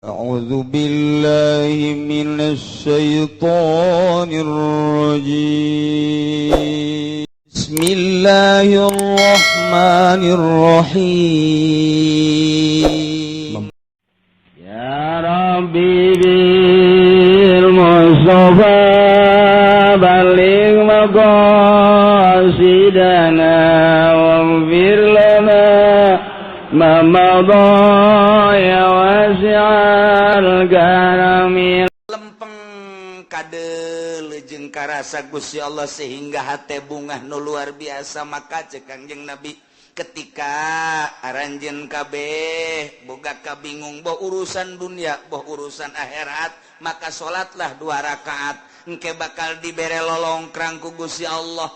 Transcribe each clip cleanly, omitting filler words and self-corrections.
أعوذ بالله من الشيطان الرجيم. بسم الله الرحمن الرحيم. يا ربي بالمصطفى بلغ مقاصدنا واغفر لنا ما مضى يا واسع الكرم. Lempeng kadeuleu jeung karasa Gusti Allah sehingga hate bungah nu luar biasa. Maka cek Kangjeng Nabi, ketika aranjeun kabeh boga kabingung, boh urusan dunia boh urusan akhirat, maka salatlah dua rakaat, engke bakal dibere lolongkrang ku Gusti Allah.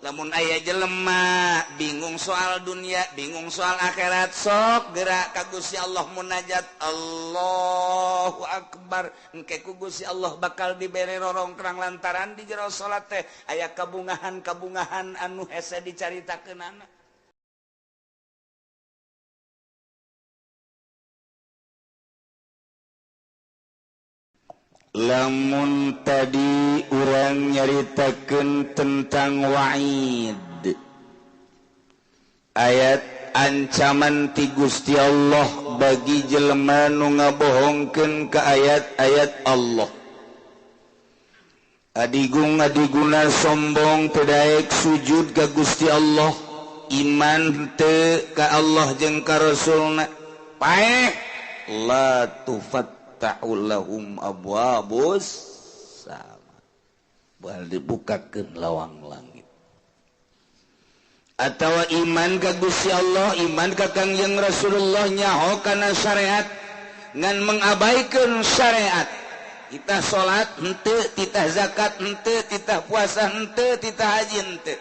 Lamun aya jelema bingung soal dunia, bingung soal akhirat, sok gerak ka Gusti Allah, munajat, Allahu Akbar, engke ku Gusti Allah bakal dibere rorongkrang lantaran di jero salat teh aya kabungahan-kabungahan anu hese dicaritakeunana. Lamun tadi urang nyaritakeun tentang wa'id, ayat ancaman ti Gusti Allah bagi jelema nu ngabohongkeun ka ayat-ayat Allah, adigung adiguna sombong teu daek sujud ka Gusti Allah, iman teu ka Allah jeung ka Rasulna, paeh la tufat lahum abwabus sama, bal dibukakeun lawang langit. Atawa iman ka Gusti Allah, iman ka Kangjeng Rasulullah, nyaho kana syariat ngan mengabaikan syariat, titah salat henteu, titah zakat henteu, titah puasa henteu, titah haji henteu,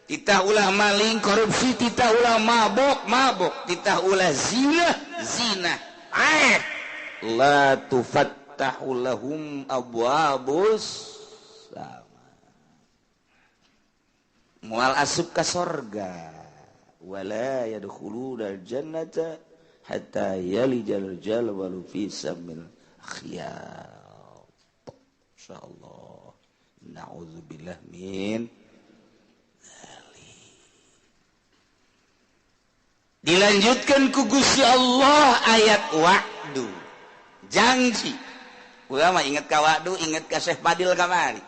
titah ulah maling korupsi, titah ulah mabok mabok, titah ulah zina zina, eh la tufattahu lahum abwabus sama, moal asup ka sorga, wala yadkhuluna jannata hatta yalijal jalwalu fi samil khiyat. Insyaallah, na'udzubillah min dzalik. Dilanjutkan ku Gusti Allah ayat wa'du, janji. Urang mah inget ka wa'du, inget ka Syekh Fadil kamari.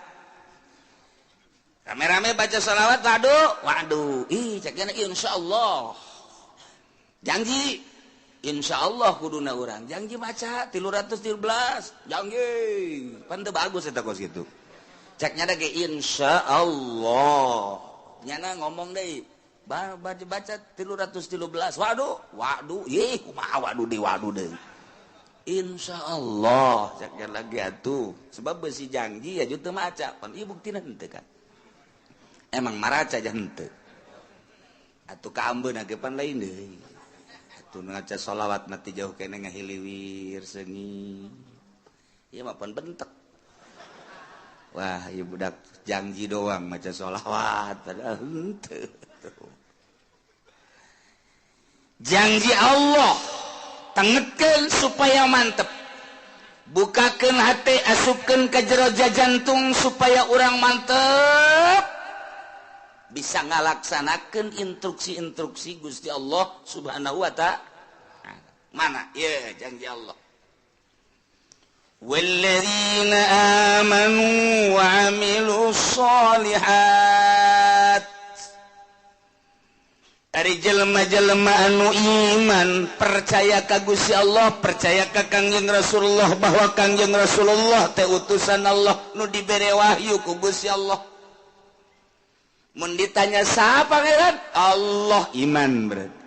Rame-rame baca salawat wa'du, wa'du. Ih, cekna insyaallah. Janji insyaallah kuduna urang. Janji maca 313, janji. Pan teu bagus eta kos kitu. Ceknya ge insyaallah. Nyana ngomong deui, baca baca 313, wa'du, wa'du. Ih, kumaha wa'du deui, wa'du deui. Insya Allah cek lagi atuh, sebab besi janji ya teu maca pan ieu buktina henteu kan, emang maraca aja henteu atuh kaambeuna ge pan lain deui atuh. Ngaca sholawat mati jauh kene ngahiliwir seungi ieu mah pan bentek, wah ieu budak janji doang maca sholawat padahal henteu. Janji Allah tengetkeun supaya mantep, bukakeun hati, asupkeun ka jero jantung supaya urang mantep bisa ngalaksanakeun instruksi-instruksi Gusti Allah Subhanahu wa ta'ala. Mana ye janji Allah, walladzina amanu wa amilus sholihat. Ari jelema-jelema anu iman, percaya ka Gusti Allah, percaya ka Kangjeng Rasulullah bahwa Kangjeng Rasulullah teh utusan Allah nu dibere wahyu ku Gusti Allah. Mun ditanya saha pangeran? Allah, iman berarti.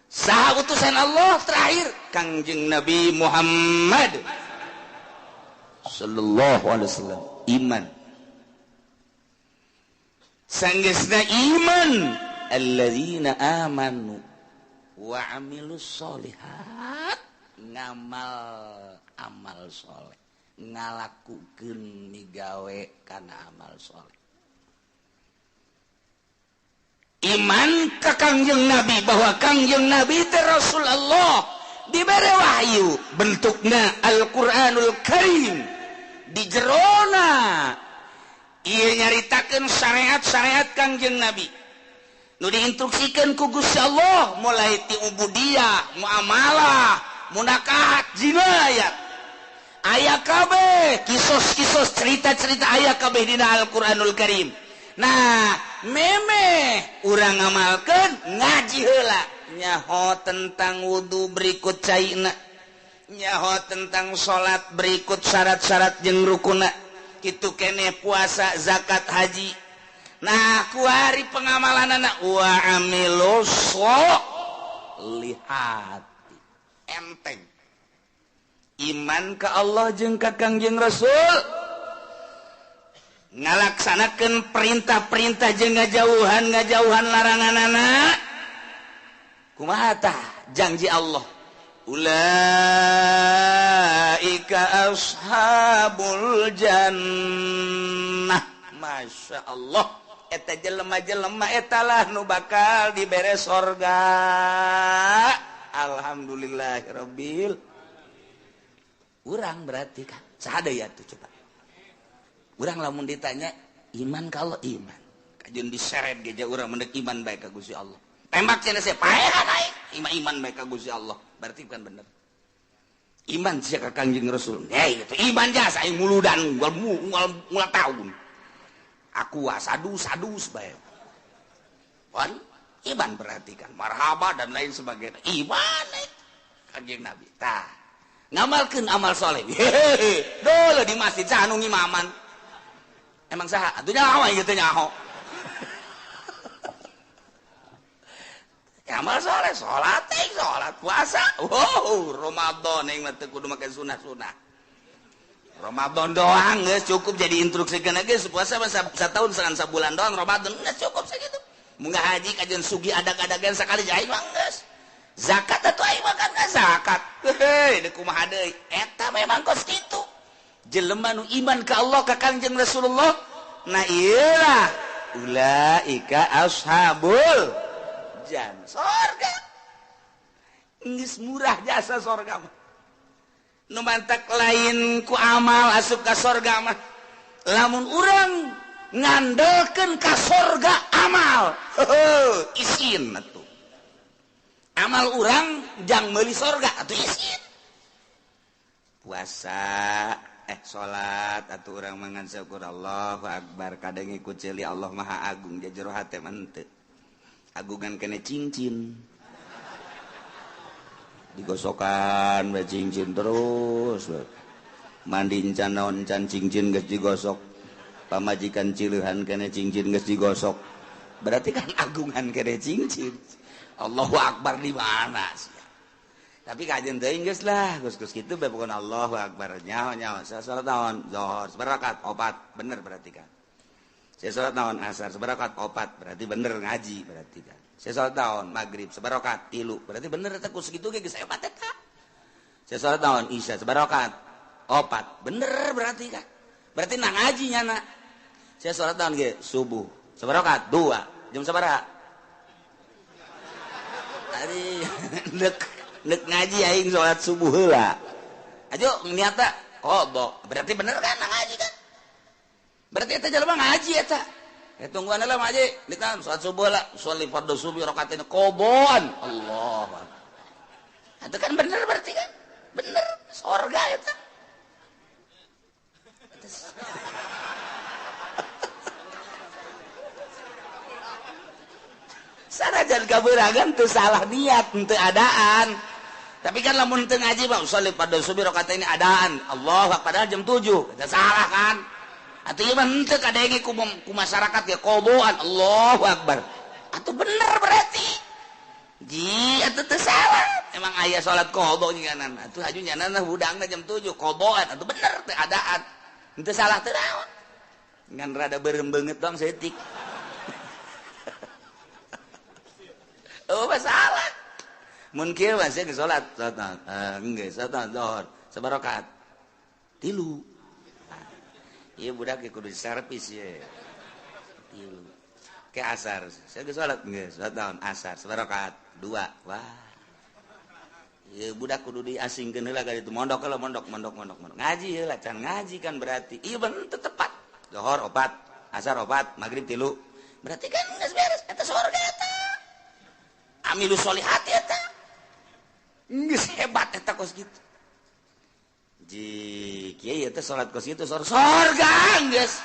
Saha utusan Allah terakhir? Kangjeng Nabi Muhammad sallallahu alaihi wasallam, iman. Sanggeusna iman, alladzina amanu wa amilus sholihat, ngamal amal soleh, ngalakukeun migawe kana amal soleh. Iman ka Kangjeng Nabi bahwa Kangjeng Nabi teh Rasulullah, Dibere wahyu bentukna Al-Qur'anul Karim di jerona ieu nyaritakeun syariat-syariat Kangjeng Nabi nu diinstruksikeun ku Gusti Allah mulai ti ubudiyah, muamalah, munakahat, jinayat. Aya kabeh kisos-kisos cerita-cerita aya kabeh dina Al-Qur'anul Karim. Nah, memeh urang ngamalkeun ngaji heula nyaho tentang wudu berikut caina, nyaho tentang salat berikut syarat-syarat jeung rukuna, kitu keneh puasa, zakat, haji. Nah, kuari pengamalanana wa amilus solihati. Enteng. Iman ka Allah jeung ka Kangjeng Rasul, ngalaksanakeun perintah-perintah jeung ngajauhan laranganana. Kumaha tah janji Allah? Ulaika ashabul jannah. Masya Allah, eta jelema-jelema etalah nu bakal dibere sorga. Alhamdulillahirabbil. Urang berarti kan saha deui atuh coba. Urang lamun ditanya iman ka Allah, iman. Kajeun diseret ge urang mendek iman bae ka Gusti Allah. Tembak cenah sia paehan aing, iman bae ka Gusti Allah. Berarti bukan bener. Iman sia ka Kangjeng Rasul. Hei, itu iman jasa aing muludan ngul tahun. Aku sadus-sadus bae. Wan, iman berarti kan marhaba dan lain sebagainya. Iman Kangjeng Nabi. Tah, ngamalkeun amal soleh. Hehehe, dole di masjid saha nu ngimaman. Emang saha? Atuh nyaho ieu teh nyaho. Amal soleh, salat, salat, puasa. Wow, Ramadan yang mah teu kudu make sunah-sunah. Ramadan doang geus cukup jadi instruksikeun geus puasa mah satahun sabulan doang Ramadan geus cukup sakitu. Munggah haji kajeun sugi adag-adagan sakali aing mah geus. Zakat atuh aing mah kan zakat. Heuh, deuk kumaha deui? Eta memang kos kitu. Jelema nu iman ka Allah ka Kangjeng Rasulullah, nah ieu lah ulaika ashabul jannah. Sorga geus murah jasa sorga mah. Nu mantak lain ku amal asup ka sorga mah. Lamun urang ngandelkeun ka sorga amal, heuh, isin atuh. Amal urang jang meuli sorga atuh isin. Puasa, salat atuh urang mangan syukur Allahu akbar kadang ngikut ceuli Allah Maha Agung jero hate mah henteu. Agungan kene cincin digosokan bae cincin terus mandi encan naon encan cincin geus digosok pamajikan cileuhan kene cincin geus digosok berarti kan agungan kene cincin. Allahu akbar di mana sih? Tapi kajian teuing geus lah geus-geus kitu bae pokona Allahu akbar nyaho-nyaho salat naon zuhur sabarakat opat bener berarti kan. Saya salat naon asar sabarakat opat berarti bener ngaji berarti kan. Saya salat naon maghrib sabarakat tilu berarti bener eta ku sakitu ge geus opat eta. Saya salat naon isya sabarakat opat bener berarti kan. Berarti na ngaji nyana. Saya salat naon ge subuh sabarakat dua jam sabaraha? Ari nek ngaji aing salat subuh heula. Ajo niatna qada berarti bener kan na ngaji kan. Berarti eta jelema ngaji eta. Tungguan lah ngaji, dikan salat subuh lah, sholli fardhu subuh rakaatain qobon. Allah. Itu kan bener berarti kan? Bener, sorga eta. Sanajan kabeuragan teu salah niat, teu adaan. Tapi kan lamun teu ngaji mah sholli fardhu subuh rakaatain adaan. Allah, padahal jam 7. Eta salah kan? Atuh ieu mah henteu kadenge ku masyarakat ge qoboan Allahu akbar. Atuh bener berarti. Ji atuh teu salah. Emang aya salat qobo nyanan. Atuh haju nyanan hudangna jam 7 qoboan atuh bener teu adaan. Henteu salah teu naon. Ngan rada beureum beungeut doang saeutik. Oh masalah. Mun kieu mah sia geus salat, salat geus salat zuhur sabarakat. Tilu. Iya budak kudu servis ye. Tilu. Ke asar. Saya geus salat geus salat naon asar sabarakat dua. Wah. Ya budak kudu diasingkeun heula ka ditu mondok heula mondok mondok mondok mondok. Ngaji heula can ngaji kan berarti. Ieu bener teu tepat. Zohor 4, asar 4, maghrib 3. Berarti kan geus beres eta surga eta. Amilu sholihat eta. Geus hebat eta kos kitu. Ji kieu eta salat kos kitu surga geus.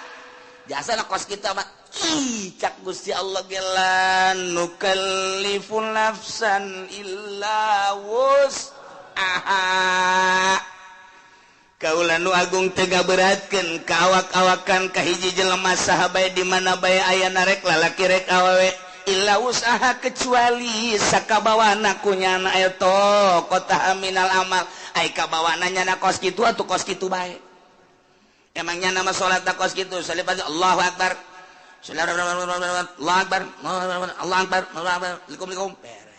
Jasana kos kitu mah ih cak Gusti Allah ge la nukallifu nafsan illa wus'aha. Kaula nu agung teu ngaberatkeun ka awak-awakan ka hiji jelema saha bae di mana bae aya rek lalaki rek awewe illa usaha kecuali sakabawana ku nyana eta kota minal amal ai kabawana nyana kos kitu atuh kos kitu bae. Emangnya nama salat kos kitu salih Allahu akbar Allahu akbar Allahu akbar Allahu akbar likum beres.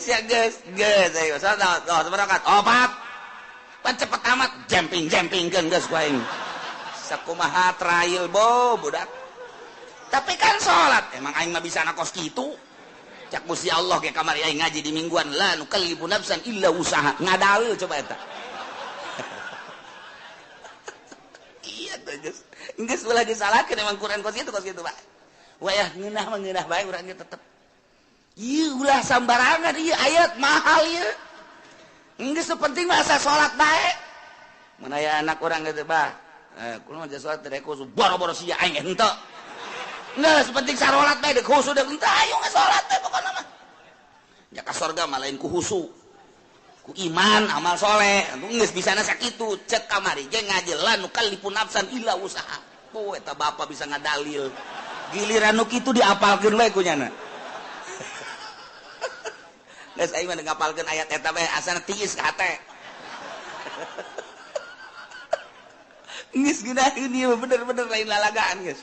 Ya geus geus ayo salat salat opat pan cepet amat jemping-jempingkeun geus ku aing sakumaha trail bo budak. Tapi kan salat emang aing mah bisa na kos kitu. Cak Gusti Allah ge kamari aing ngaji di mingguan la nukallifu nafsan illa usaha ngadalil coba eta. Iya tuh geus geus ulah disalahkeun emang Quran kos kitu Pak. Wayah ngeunah mah ngeunah bae urang ge tetep. Ieu ulah sambarangan ieu ayat mahal ieu. Geus penting mah asa salat bae. Mun aya anak urang gitu bah. Kulo mah salat teh khusus boro-boro sia aing henteu. Geus penting sarolat bae deuk khusus deuk henteu ayo salat bae pokona mah. Nya ka sorga mah lain ku khusu. Ku iman amal soleh. Geus bisana sakitu cek kamari ge ngaji la nukallifu nafsan illa usaha. Oh eta bapa bisa ngadalil. Giliran nu kitu diapalkeun bae ku nyana. Geus aing mah ngapalkeun ayat eta bae asana tiis ka hate. Geus geunaheun ieu bener-bener lain lalagaan geus.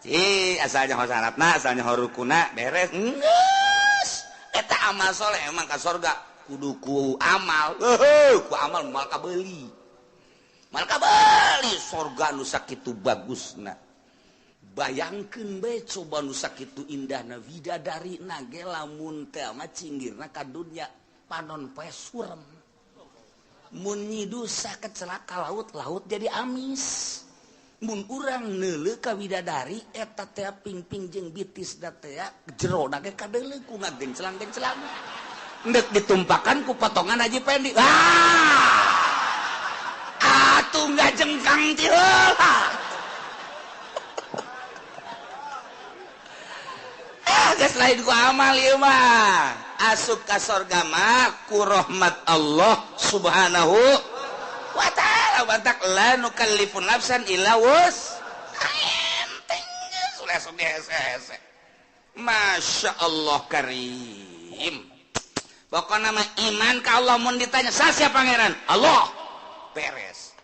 Ci asalnya ho syaratna, asalnya ho rukuna beres. Geus eta amal soleh emang ka sorga kudu ku amal. Heuh, ku amal moal kabeuli. Moal kabeuli sorga nu sakitu bagusna. Bayangkeun bae coba nu sakitu indahna widadari na ge lamun teh mah cinggirna ka dunya panon poe surem. Mun nyidusa kecelaka laut, laut jadi amis. Mun urang neuleuh ka widadari eta teh pingping jeung bitis da teh jerona ge kadeuleuh ku ngagenclang-genclang. Endek ditumpakan ku potongan Haji Pendi. Ah! Atuh ngajengkang ti heula. Ah, geus lain ku amal ieu mah. Asup ka sorga mah ku rahmat Allah Subhanahu wa ta'ala. Bantak la nukallifu nafsan illa wus. Enteng geus ulah sok dihese-hese. Masya Allah karim. Pokokna mah iman ka Allah mun ditanya sasia pangeran? Allah. Beres.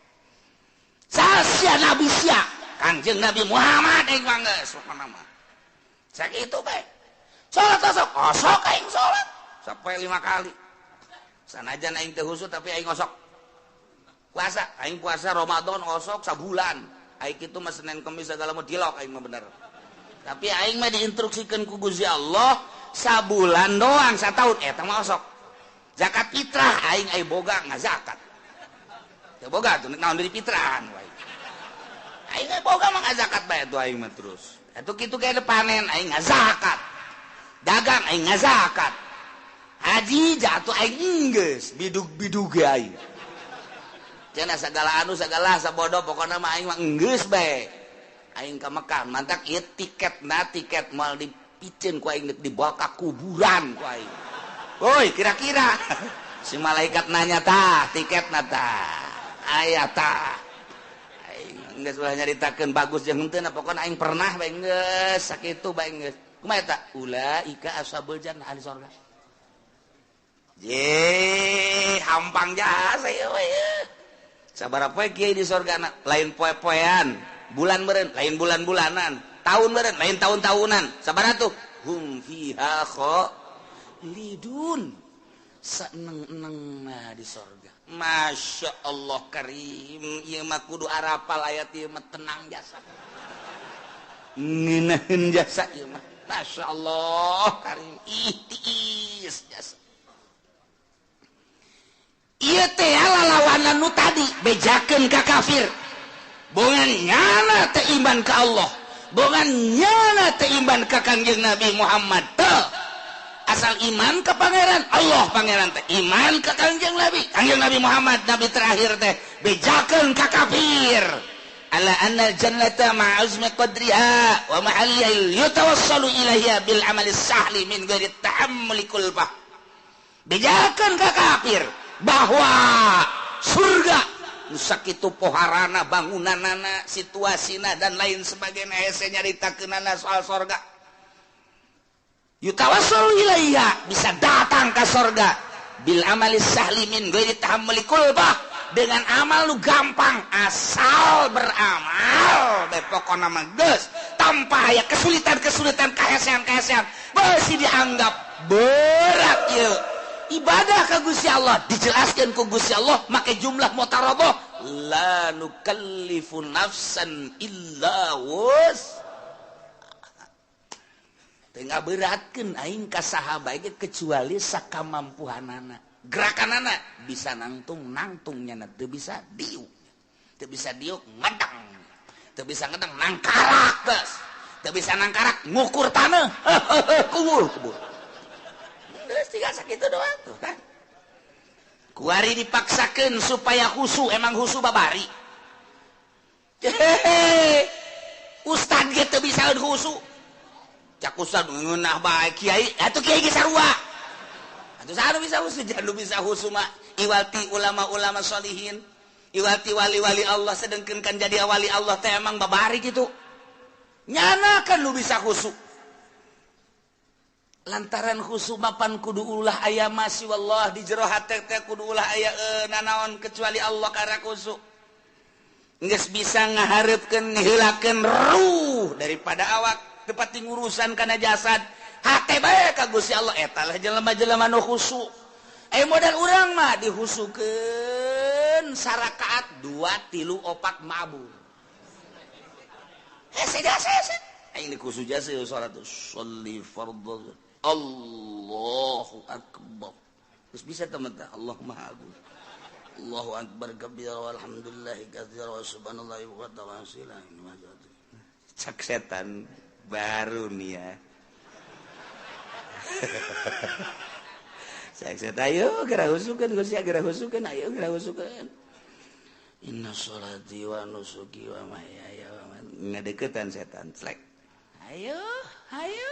Sasia nabi sia? Kanjeng Nabi Muhammad aing mah geus pokona mah. Sakitu bae. Salat osok, osok aing salat sampai 5 kali. Sanajan aing teu khusyuk tapi aing osok. Puasa, aing puasa Ramadan osok sabulan. Aing kitu mah Senin Kemis segala mah dilok aing mah bener. Tapi aing mah diinstruksikeun ku Gusti Allah sabulan doang sataun eta mah osok. Zakat fitrah aing ai boga ngazakat. Teu boga tuh naon deui fitrahan wae. Aing ai boga mah ngazakat bae tuh aing mah terus. Atuh kitu ge panen aing ngazakat. Dagang aing ngazakat. Haji jatuh aing geus bidug-bidug ge aing. Cenah sagala anu sagala sabodo pokona mah aing mah geus bae. Aing ka Mekah mantak ieu tiketna tiket moal dipiceun ku aing dibawa ka kuburan ku aing. Woi kira-kira si malaikat nanya tah tiketna tah aya tah. Aing geus ulah nyaritakeun bagus jeung henteu na pokona aing pernah bae geus sakitu bae geus. Kumaha eta? Ulaika ashabul jannah ahli surga. Ye, hampang jasa ieu we. Sabaraha poe kiai di sorgana, lain poe-poean, bulan meureun, lain bulan-bulanan, tahun meureun, lain tahun-tahunan. Sabaraha tuh? Hum fiha khalidun. Saeneng-enengna di sorga. Masya Allah karim, ieu mah kudu arapal ayat ieu mah tenang jasa. Ngeunaheun jasa ieu mah. Masya Allah karim ih tiis jasa. Ieu teh lalawanan nu tadi bejakeun ka kafir. Bongan nyana teh iman ka Allah, bongan nyana teh iman ka Kangjeng Nabi Muhammad teh. Asal iman ke pangeran Allah, pangeran teh iman ke Kangjeng Nabi, Kangjeng Nabi Muhammad nabi terakhir teh bejakeun ka kafir. Ala anna jannata ma'azmi qadriha wa mahalliha yatawassalu ilaiha bil amali sahli min ghairi ta'ammuli kulfah. Bejakeun ka kafir bahwa surga nu sakitu poharana, bangunanana, situasina dan lain sebagainya, hese nyaritakeunana soal sorga. Yutawassalu ilaiha, bisa datang ke sorga bil amali sahli min ghairi tahammuli kulfah, dengan amal lu gampang asal beramal bae pokona mah geus tanpa aya kesulitan-kesulitan, kahesean-kahesean beusi dianggap berat ieu ibadah ka Gusti Allah. Dijelaskeun ku Gusti Allah make jumlah mutarabah, la nukallifu nafsan illa wus. Teu ngaberatkeun aing ka saha bae kecuali sakamampuhanana. Gerakanana bisa nangtung nangtung nyana, teu bisa diuk, teu bisa diuk ngedang, teu bisa ngedang nangkarak geus, teu bisa nangkarak ngukur taneuh kubur kubur. Geus tinggal sakitu doang tuh kan. Kuari dipaksakeun supaya khusu, emang khusu babari. Hehehe. Ustad ge teu bisa khusu. Cak ustad ngeunah bae kiai, atuh kiai ge sarua. Atuh saha nu bisa khusu? Jangan nu bisa khusu mah iwati ulama-ulama sholihin, iwati wali-wali Allah, sedengkeun kan jadi wali Allah teh emang babari kitu. Nyana kan nu bisa khusu. Lantaran khusu mapan kudu ulah aya masih wallah di jero hate teh kudu ulah aya nanaon kecuali Allah karena khusu. Geus bisa ngahareupkeun ngiheulakeun ruh daripada awak tepat ngurusan kana jasad. Hate bae ka Gusti Allah eta lah jelema-jelema nu khusu. Modal urang mah dihusukeun sarakaat 2 3 4 mabur. Hese jasa hese. Aing dikhusu jasa salat sholli fardhu. Allahu akbar. Terus bisa teman teh Allah Maha Agung. Allahu akbar kabira walhamdulillahi katsira wa subhanallahi wa ta'ala. Cak setan baru nih ya. Cak setan ayo geura husukeun Gusti, geura husukeun, ayo geura husukeun. Inna sholati wa nusuki wa mahyaya wa mamati. Ngadeukeutan setan slek. Ayo, ayo.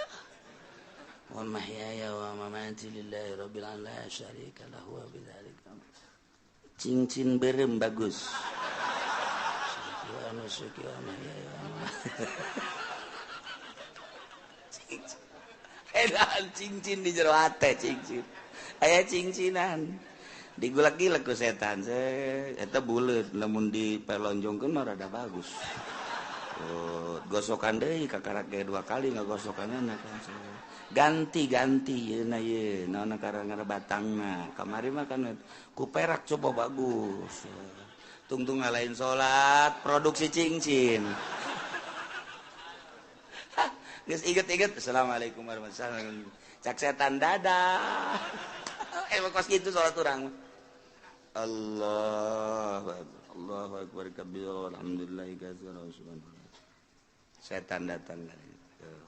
Wa mahyaya wa mamati lillahi rabbil alamin la syarika lahu wa bidzalika. Cincin berem bagus. Wa nusuki wa mahyaya wa mamati. Cincin. Edan cincin di jero hate cincin. Aya cincinan. Digulak-gilak ku setan. Eta buleut lamun dipelonjongkeun mah rada bagus. Oh, gosokan deui kakarak ge 2 kali ngagosokanna kan. Ganti-ganti yeuna ye naon karang batangna. Kamari mah kan ku perak coba bagus. Tungtung ngalain salat produksi cincin. Geus inget-inget assalamualaikum warahmatullahi wabarakatuh. Cak setan dadah. Emang kos gitu salat urang. Allah Allahu akbar kabira walhamdulillahi katsira wa subhanallah. Setan datang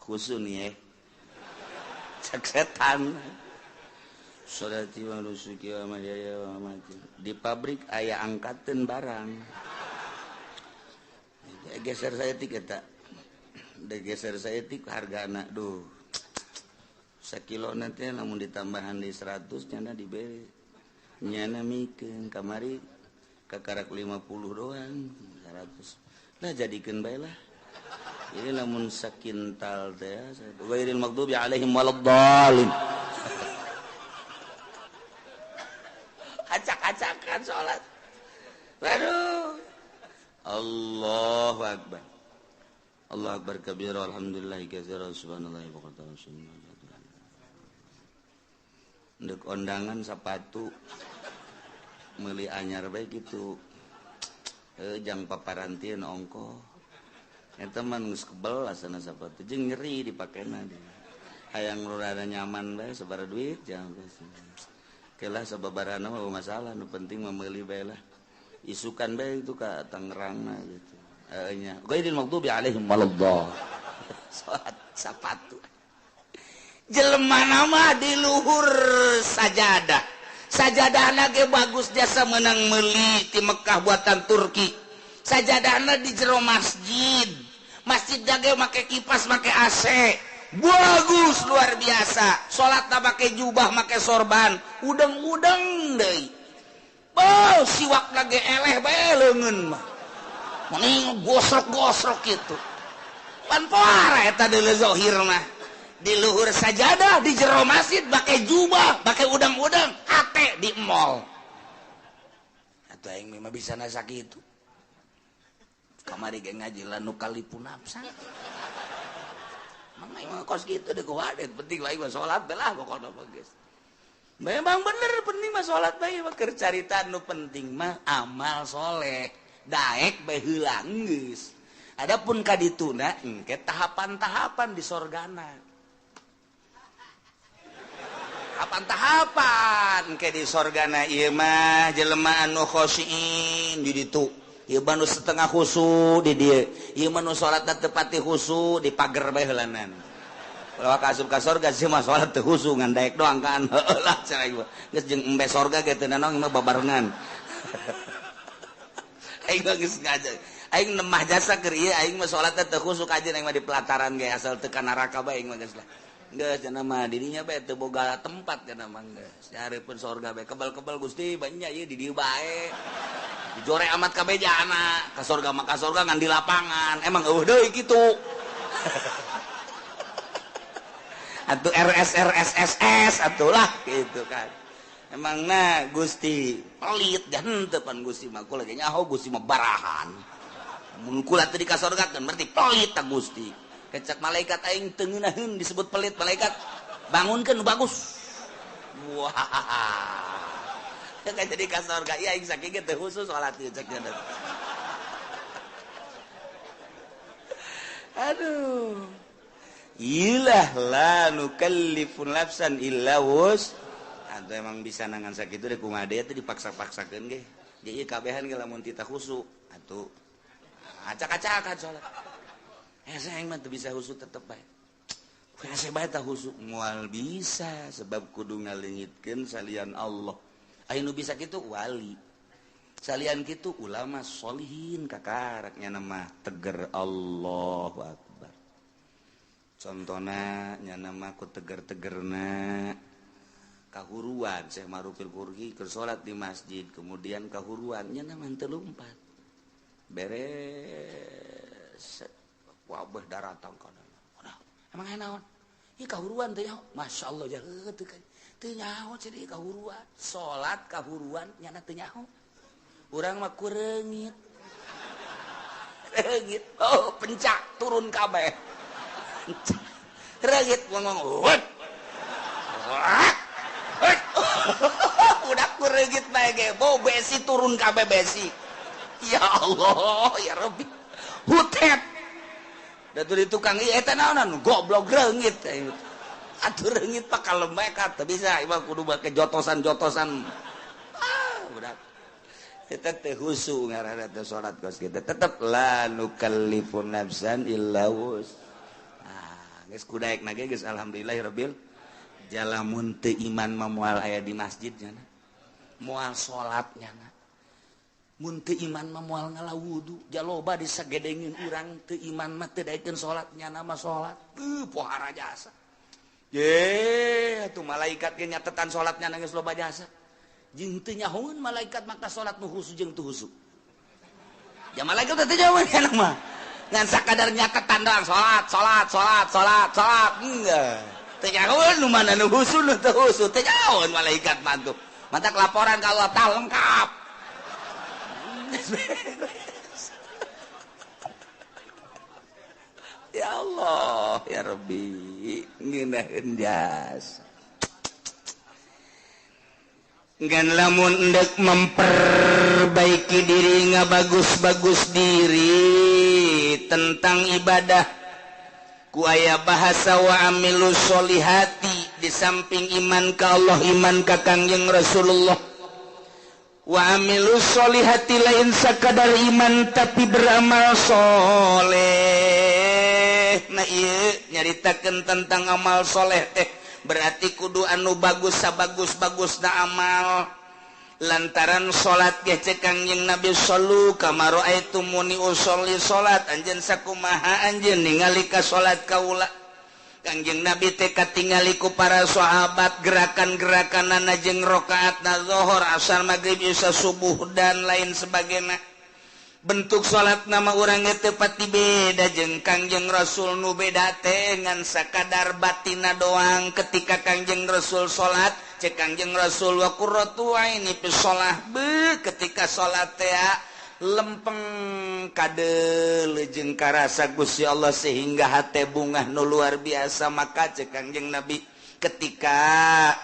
khusu nih ya. Cak setan. Sholati wa nusuki wa mahyaya wa mamati. Di pabrik aya angkateun barang. Geser saya tik eta. Geser saya tik hargana duh. Sakilo nanti lamun ditambahan di 100 nyana diberi. Nyana mikeun kamari kakarak 50 doang 100. Lah jadikeun bae lah. Ini lamun sakintal teh ghairil maghdubi alaihim waladdallin. Acak-acakan salat. Waduh. Allahu akbar. Allahu akbar kabira alhamdulillahi katsira subhanallahi wa bihamdihi. Ndek ondangan sepatu meuli anyar bae kitu. Jang paparantieun ongkoh. Eta mah geus kebel asana sapatu jeung nyeri dipakena. Hayang rada nyaman bae sabaraha duit jangan. Kelah sababarana mah masalah, nu penting mah meuli bae lah. Isukan bae itu ka Tangerang mah gitu. Heeh nya. Ghairil maghdubi alaihim waladdallin. Salat sapatu. Jelema nama di luhur sajadah. Sajadahna ge bagus jasa menang meuli ti Mekah buatan Turki. Sajadahna di jero masjid. Masjid ge make kipas, make AC. Bagus luar biasa. Salatna make jubah, make sorban, udeng-udeng deui. Beuh, siwakna ge eleh bae leungeun mah. Mending gosrok-gosrok kitu. Pan poara eta deuleu zahir mah. Di luhur sajadah, di jero masjid make jubah, make udang-udang, hate di mall. Atuh aing mah bisa nasa kitu. Kamari ge ngaji la nu kalipu nafsa. Mang aing mah kos kitu deui kuwadet, penting aing mah salat bae lah pokona mah geus. Memang bener penting mah salat bae mah keur carita nu penting mah amal soleh. Daek bae heula geus. Adapun ka dituna engke tahapan-tahapan di sorgana. Tahapan-tahapan ke di sorgana ieu mah jelema anu khosyin di ditu. Ieu mah nu setengah khusu di dieu. Ieu mah nu salatna teu pati khusu di pager bae heulanan. Ulah ka asup ka sorga sih mah salat teu khusu ngan daek doang kan. Heueuh lah cenah ieu. Geus jeung embe sorga ge teu nanaon mah babarengan. Aing mah geus ngaji. Aing nemah jasa keur ieu aing mah salatna teu khusu kajeun aing mah di pelataran ge asal teu ka neraka bae aing mah geus lah. Geus cenah mah dirinya bae teu boga tempat cenah mah geus. Nyareupeun sorga bae kebal-kebal Gusti banyak ieu di dieu bae. Dijore amat kabeh jana ka sorga mah ka sorga ngan di lapangan. Emang eueuh deui kitu. Atuh RS RS SS atuh lah gitu kan. Emang na Gusti pelit dan henteu pan Gusti mah kula ge nyaho Gusti mah barahan. Mun kula teu di ka sorga kan berarti pelit ta Gusti. Kecak malaikat aing teu ngeunaheun disebut pelit malaikat bangunkeun nu bagus. Wah. Kan jadi ka sorga ieu aing sakieu ge teu khusus salat ieu cek nya. Aduh. Ilah la nukallifu nafsan illa wus. Atau emang bisa nangan sakitu deh kumaha deui teh dipaksa-paksakeun ge. Jadi kabehan ge lamun tita khusu atuh acak-acakan salat. Hese aing mah teu bisa khusu tetep bae. Hese bae tah khusu moal bisa sebab kudu ngaleungitkeun salian Allah. Aya nu bisa kitu wali. Salian kitu ulama solihin kakaraknya nama teger Allahu Akbar. Contona nya nama ku teger-tegerna kahuruan Syekh Marufil Qurhi keur salat di masjid kemudian kahuruan nya nama teu lumpat. Beres wabah daratang kana. Emang aya naon? Ieu kahuruan teh nyaho. Masyaallah ya teu teu nyaho cenah kahuruan. Salat kahuruan nyana teu nyaho. Urang mah kureungit. Reungit. Oh, pencak turun kabeh. Reungit ngomong. Wet. Wet. Udah kureungit bae ge. Bau besi turun kabeh besi. Ya Allah, ya Rabbi. Hutet. Da tuh di tukang ieu eta naonan goblok reungit. Atuh reungit pak kalem bae ka teu bisa ieu kudu make jotosan-jotosan. Ah, budak. Eta teh khusu ngaranna teh salat kos kitu. Tetep la nukallifu nafsan illa wus. Ah, geus kudaekna ge geus alhamdulillahirabbil jalamun teu iman mah moal aya di masjid nya. Moal salat nya. Mun teu iman mah moal ngala wudu, jaloba disagedengin urang teu iman mah teu daekeun salat nyana mah salat. Pohara jasa. Ye, atuh malaikat ge nyatetan salat nyana geus loba jasa. Jeung teu nyahoeun malaikat maka salat nu khusu jeung teu khusu. Ya malaikat teh teu nyahoeun kana mah. Ngan sakadar nyatetan doang salat, salat, salat, salat, salat. Enggak. Teu nyahoeun nu mana nu khusu nu teu khusu, teu nyahoeun malaikat mah tuh. Matak laporan ka Allah tah lengkap. Ya Allah, ya Rabbi, ngeunaheun jasa. Ngan lamun endek memperbaiki diri ngabagus-bagus diri tentang ibadah. Ku aya bahasa wa amilu sholihati, di samping iman ka Allah, iman ka Kangjeng Rasulullah, wa amilu sholihati lain sakadar iman tapi beramal soleh. Nah ieu nyaritakeun tentang amal soleh teh berarti kudu anu bagus sabagus-bagusna amal. Lantaran salat ge cek Kangjeng Nabi shallu kama raaitumuni usolli, salat anjeun sakumaha anjeun ningali ka salat kaula. Kangjeng Nabi teh katingali ku para sahabat gerakan-gerakanana jeung rakaatna zuhur, asar, maghrib, isya, subuh dan lain sebagainya. Bentuk salat nama urang teh pati beda jeung Kangjeng Rasul, nu beda teh ngan sakadar batina doang. Ketika Kangjeng Rasul salat, cek Kangjeng Rasul wa qurratu aini fi shalah, be ketika salat teh lempeng kadeuleu jeung karasa Gusti Allah sehingga hate bungah nu luar biasa. Maka cek Kangjeng Nabi ketika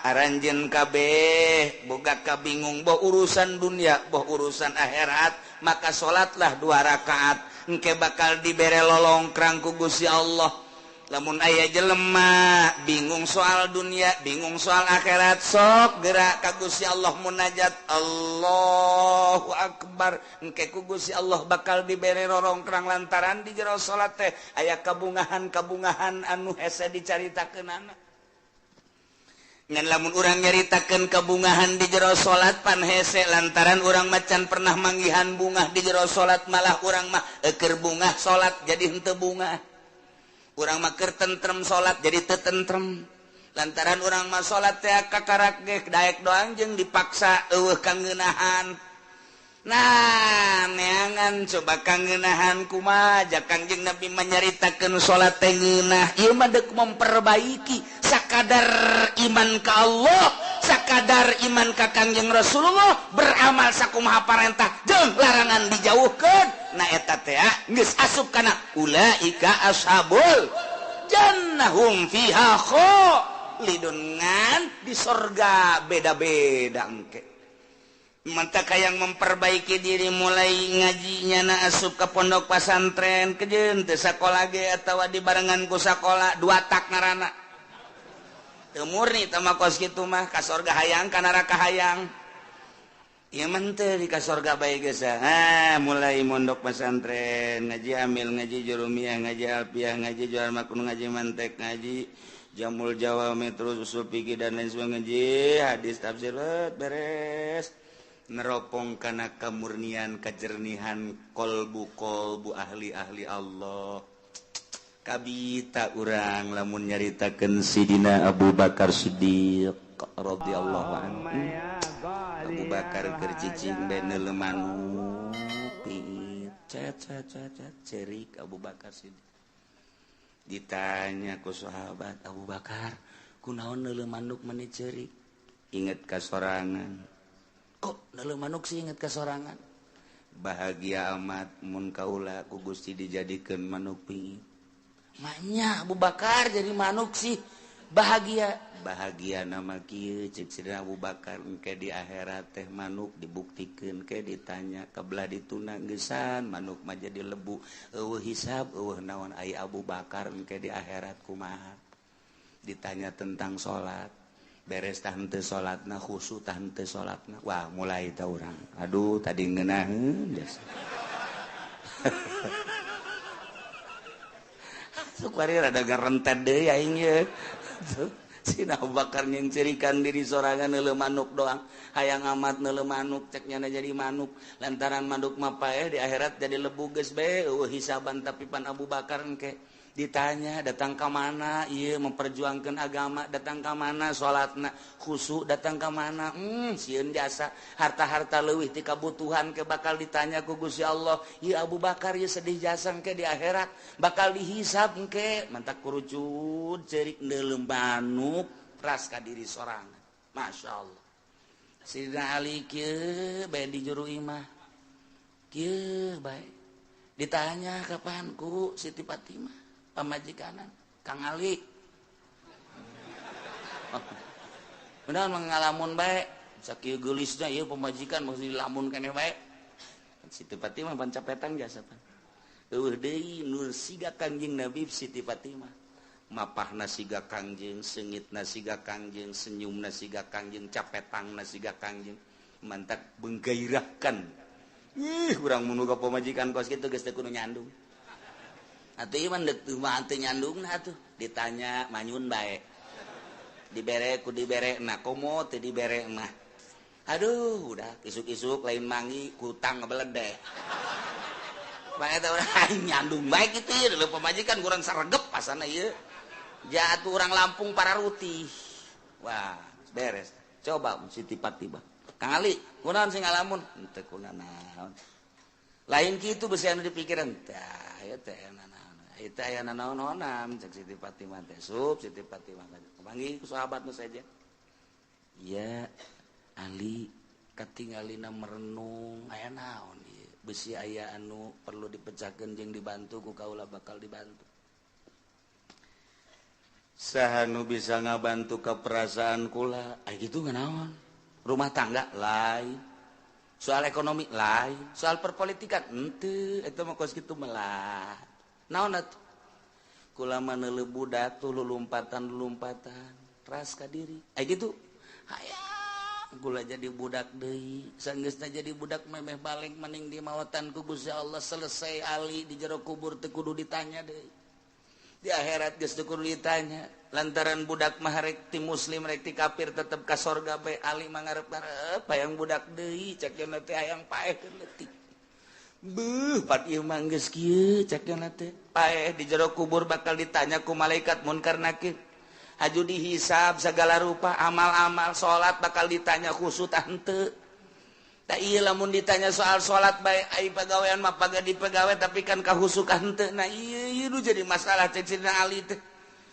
aranjeun kabeh boga kabingung boh urusan dunia boh urusan akhirat, maka salatlah 2 rakaat engke bakal dibere lolongkrang ku Gusti Allah. Lamun aya jelema bingung soal dunia, bingung soal akhirat, sok gerak ka Gusti Allah munajat Allahu Akbar, engke ku Gusti Allah bakal dibere rorongkrang lantaran di jero salat teh aya kabungahan-kabungahan anu hese dicaritakeunana. Ngan lamun urang nyaritakeun kabungahan di jero salat pan hese, lantaran urang macan pernah manggihan bungah di jero salat, malah urang mah eukeur bungah salat jadi henteu bungah. Urang mah keur tentrem salat jadi teu tentrem. Lantaran urang mah salat teh kakarak ge daek doang jeung dipaksa eueuh kangeunahan. Nah, neangan coba kangeunahan kumaha ja Kangjeng Nabi manyaritakeun salat teh ngeunah. Ieu mah deuk memperbaiki sakadar iman ka Allah, sakadar iman ka Kangjeng Rasulullah, beramal sakumaha parentah jeung larangan dijauhkeun. Nah eta teh geus asup kana ulaika ashabul jannahum fiha khalidun, ngan di sorga beda-beda engke. Mantap yang memperbaiki diri mulai ngajinya na asup ke pondok pesantren kejeun teu sakola ge atawa dibarengan ku sakola dua tak ngaranna. Teu murni teh mah kos kitu mah ka sorga hayang ka neraka hayang. Ieu mah teu di ka sorga bae geus. Ah mulai mondok pesantren, ngaji amil, ngaji jurumiyah, ngaji alfiah, ngaji jual makun, ngaji mantek, ngaji jamul jawami, terus usul fikih dan lain sebagainya, ngaji hadis tafsir beres. Neropong kana kamurnian kajernihan kolbu-kolbu ahli-ahli Allah. Kabita urang lamun nyaritakeun Sidina Abu Bakar Siddiq radhiyallahu anhu. Abu Bakar keur cicing bae neuleu manuk piit cet cet cet cerik Abu Bakar Siddiq. Ditanya ku sahabat, Abu Bakar kunaon neuleu manuk meni cerik? Inget ka sorangan. Kok neuleu manuk sih inget ka sorangan? Bahagia amat mun kaula ku Gusti dijadikeun manuk pingit. Maknya Abu Bakar jadi manuk sih bahagia. Bahagia nama kieu cek Sidina Abu Bakar engke di akhirat teh manuk dibuktikeun ke ditanya kebelah dituna geusan manuk mah jadi lebu eueuh hisab eueuh naon ai Abu Bakar engke di akhirat kumaha. Ditanya tentang salat, beres tah henteu salatna, khusyuk tah henteu salatna. Wah, mulai tah urang. Aduh, tadi ngeunaheun geus. Sukwari rada garentet deui aing ye. Sina Abu Bakar nyengcirikan diri sorangan neuleuh manuk doang. Hayang amat neuleuh manuk cek nyana jadi manuk. Lantaran manuk mah paeh di akhirat jadi lebu geus bae eueuh hisaban, tapi pan Abu Bakar engke ditanya datang ka mana ieu memperjuangkan agama, datang ka mana salatna khusyuk, datang ka mana sieun jasa harta-harta leuwih ti kabutuhan ke bakal ditanya ku Gusti Allah. Ieu Abu Bakar ieu sedih jasa engke di akhirat bakal dihisab engke. Mantak kurucut ceurik neuleuh manuk ras ka diri sorangan. Masya Allah. Sidina Ali kieu bae di juru imah kieu bae ditanya kapan ku Siti Fatimah pamajikanan Kang Ali. Benar mengalamun bae sakieu geulisna ieu pamajikan mesti dilamun keneh bae. Siti Fatimah pan capetan jasa pan. Eueuh deui nu siga Kangjeng Nabi Siti Fatimah. Mapahna siga Kangjeng, seungitna siga Kangjeng, senyumna siga Kangjeng, capetangna siga Kangjeng. Mantak menggairahkan. Ih, urang mun boga pamajikan kos kitu geus teu kudu nyandung. Atuh ieu mah deuk mah teu nyandungna atuh, ditanya manyun bae. Dibere ku dibere na komo teu dibere mah. Aduh, udah isuk-isuk lain mangi kutang ngebeledek. Bae teh urang nyandung bae kitu ieu leuh pamajikan kurang saregep pasana ieu. Jatuh orang Lampung para rutih. Wah, beres. Coba Siti Fatimah. Kang Ali, kunaon sing ngalamun? Henteu kunanaon. Lain kitu beusi anu dipikiran. Tah, ieu teh nanaon. Ieu teh aya nanaon-naonan cek Siti Fatimah teh. Sup Siti Fatimah panggil ku sahabat nu saja. Iya, Ali katingalina merenung aya naon ieu. Beusi aya anu perlu dipecahkeun jeung dibantu ku kaula bakal dibantu. Saha nu bisa ngabantu ka perasaan kula? Aya kitu nganaon? Rumah tangga lain, soal ekonomi lain, soal perpolitikan henteu, eta mah kos kitu melah. Naon atuh? Kula mah neuleuh budak tuh lulumpatan-lulumpatan, ras ka diri. Aya kitu. Hayang kula jadi budak deui, sanggeusna jadi budak memeh balik maning di mawatan ku Gusti Allah selesai ali di jero kubur teu kudu ditanya deui. Di akhirat geus teu kudu ditanya. Lantaran budak mah rek ti muslim rek ti kafir tetep ka sorga bae ali mah ngarep-ngarep hayang budak deui cek cenah teh hayang paeh keur leutik. Beuh pat ieu mah geus kieu cek cenah teh. Paeh di jero kubur bakal ditanya ku malaikat munkar nakir. Haju dihisab segala rupa amal-amal salat bakal ditanya khusyuk tah henteu. Tah ieu lamun ditanya soal salat bae ai pagawean mah paga dipegawe tapi kan kahusukan henteu. Nah ieu ieu nu jadi masalah cek Sidina Ali teh.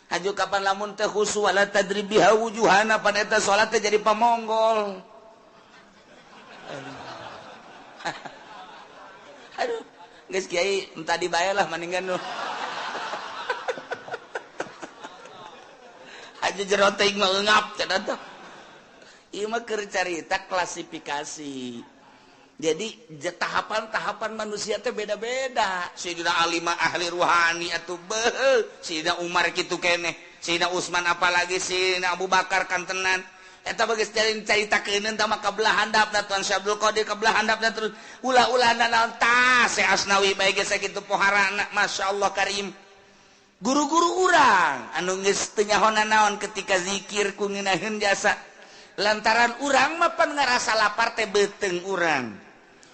Haju kapan lamun teh khusu wala tadrib biha wujuhana pan eta salat teh jadi pamonggol. Aduh, geus kiai entah dibae lah mendingan nu. Haju jero teuing mah eungap cenah teh. Ieu mah keur carita klasifikasi. Jadi tahapan-tahapan manusia teh beda-beda. Sayyidina Ali mah ahli ruhani atuh beuh, Sayyidina Umar kitu keneh, Sayyidina Utsman apalagi Sayyidina Abu Bakar kantenan. Eta bageus caritakeun tah mah kabelah handapna Tuan Syekh Abdul Qadir kabelah handapna terus ulah-ulah naon tah Syekh Asnawi bae geus sakitu poharana masyaallah karim. Guru-guru urang anu geus teu nyaho naon ketika zikir ku ngeunaheun jasa. Lantaran urang mah pan ngarasa lapar teh beuteung urang.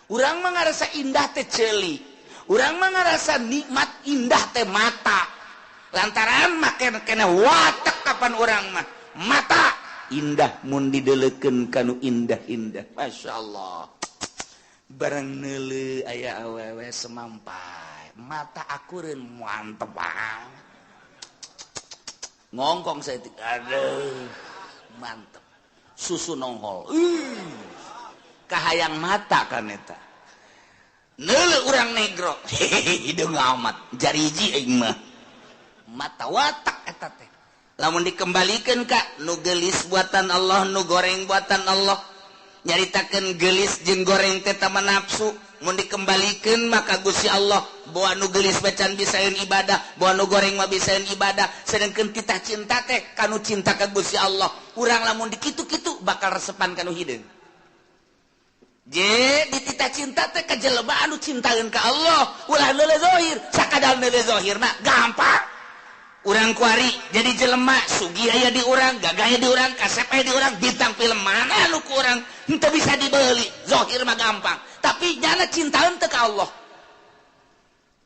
Urang mah ngarasa indah teh ceuli. Urang mah ngarasa nikmat indah teh mata. Lantaran mah kena watek kapan urang mah mata indah mun dideleukeun kanu indah-indah. Masyaallah. Barang neuleuh aya awewe semampai, mata akureun mantep banget. Ngongkong saya aduh mantep. Susu nongol. Kahayang mata kan eta. Neuleuh urang negro. Hideung amat jariji aing mah. Mata watak eta teh. Lamun dikembalikeun ka nu geulis buatan Allah, nu goreng buatan Allah. Nyaritakeun geulis jeung goreng teh tama nafsu. Mun dikembalikeun maka Gusti Allah boa nu geulis bacan bisaeun ibadah, boa nu goreng mah bisaeun ibadah. Sedengkeun titah cinta teh kanu cinta ka Gusti Allah. Urang lamun dikitu-kitu bakal resepan kanu hideung. Je dititah cinta teh ka jelema anu cintaeun ka Allah, ulah neuleuh zahir, sakadar neuleuh zahir mah gampang. Urang kuari jadi jelema sugih aya di urang, gagah aya di urang, kasep aya di urang, bintang film mana anu ku urang henteu bisa dibeli, zahir mah gampang. Tapi nyana cintaeun teu ka Allah.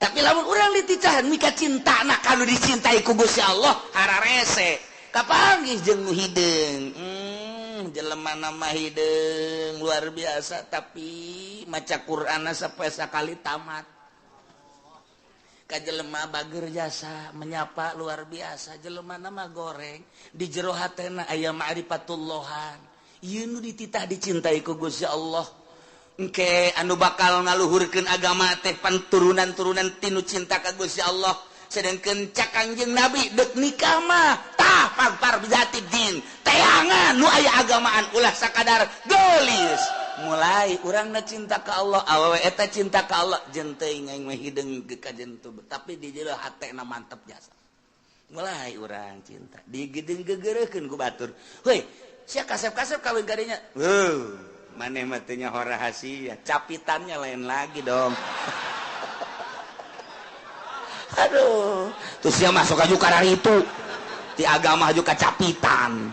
Tapi lamun urang dititahan mika cintana kanu dicintai ku Gusti Allah, hararese. Kapanggih jeung nu hideung. Jelema nama hideung luar biasa tapi maca Qur'anna sampai sakali tamat. Ka jelema bager jasa menyapa luar biasa, jelema nama goreng di jero hatena aya ma'rifatullahan. Ieu nu dititah dicintai ku Gusti Allah. Engke anu bakal ngaluhurkeun agama teh panturunan-turunan tinu cinta ka Gusti Allah. Sedangkeun cak Kangjeng Nabi deuk nikah mah tah pagpar bizati din. Teangan nu aya agamaan ulah sakadar geulis. Mulai urangna cinta ka Allah, awewe eta cinta ka Allah, jeung teuing aing mah hideung ka jentu, tapi di jero hatena mantep jasa. Mulai urang cinta, digedeng gegereukeun ku batur. Heuy, sia kasep-kasep kawin kadinya. Heuh, maneh mah teu nyaho rahasia, capitannya lain lagi dong. Aduh, terus sia masuk aju kararitu. Di agama aju kacapitan.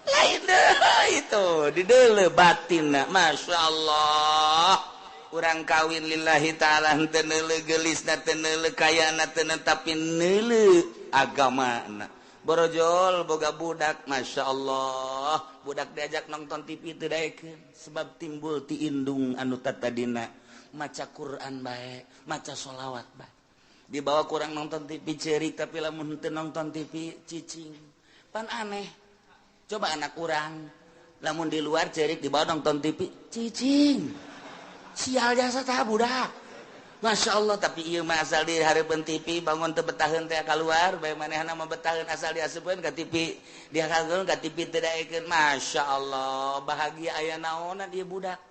Lain deh itu, di deuleu batinna, Masya Allah. Urang kawin lillahi ta'ala henteu neuleuh geulisna, teu neuleuh kayana, teu tapi neuleuh agamana. Borojol boga budak, Masya Allah. Budak diajak nonton TV teu daekeun sebab timbul ti indung anu tatadina maca Quran bae, maca sholawat bae. Dibawa kurang nonton TV cerik, tapi lamun henteu nonton TV cicing. Pan aneh. Coba anak urang lamun di luar cerik dibawa nonton TV cicing. Sial jasa tah budak. Masya Allah, tapi ieu mah asal di hareupeun TV bangun teu betaheun teh kaluar, bae manehna mah betaheun asal diasupkeun ka TV, dihakeun ka TV teu daekeun. Masya Allah, bahagia aya naonan ieu budak.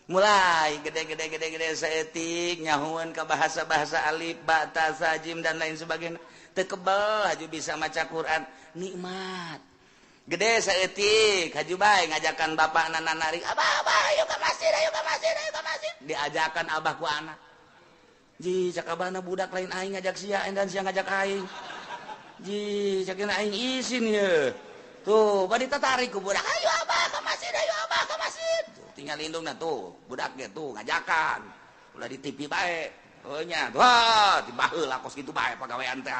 Mulai gede-gede-gede-gede saeutik nyahueun ka bahasa-bahasa alif, ba, ta, sa, jim dan lain sebagainya. Teu kebel haju bisa maca Quran, nikmat. Gede saeutik haju bae ngajakan bapakna narik, "Abah, abah, ayo ka masjid, ayo ka masjid, ayo ka masjid." Diajakan abah ku anak. Ji, cak abahna budak lain aing ngajak sia dan sia ngajak aing. Ji, cak aing isin ye. Tuh, bari tatarik ku budak, "Ayo abah ka masjid, ayo abah ka masjid." Tuh, tinggal indungna tuh, budaknya tuh ngajakan. Ulah di TV bae. Heuh nya, wah, dibaheula kos kitu bae pagawean teh.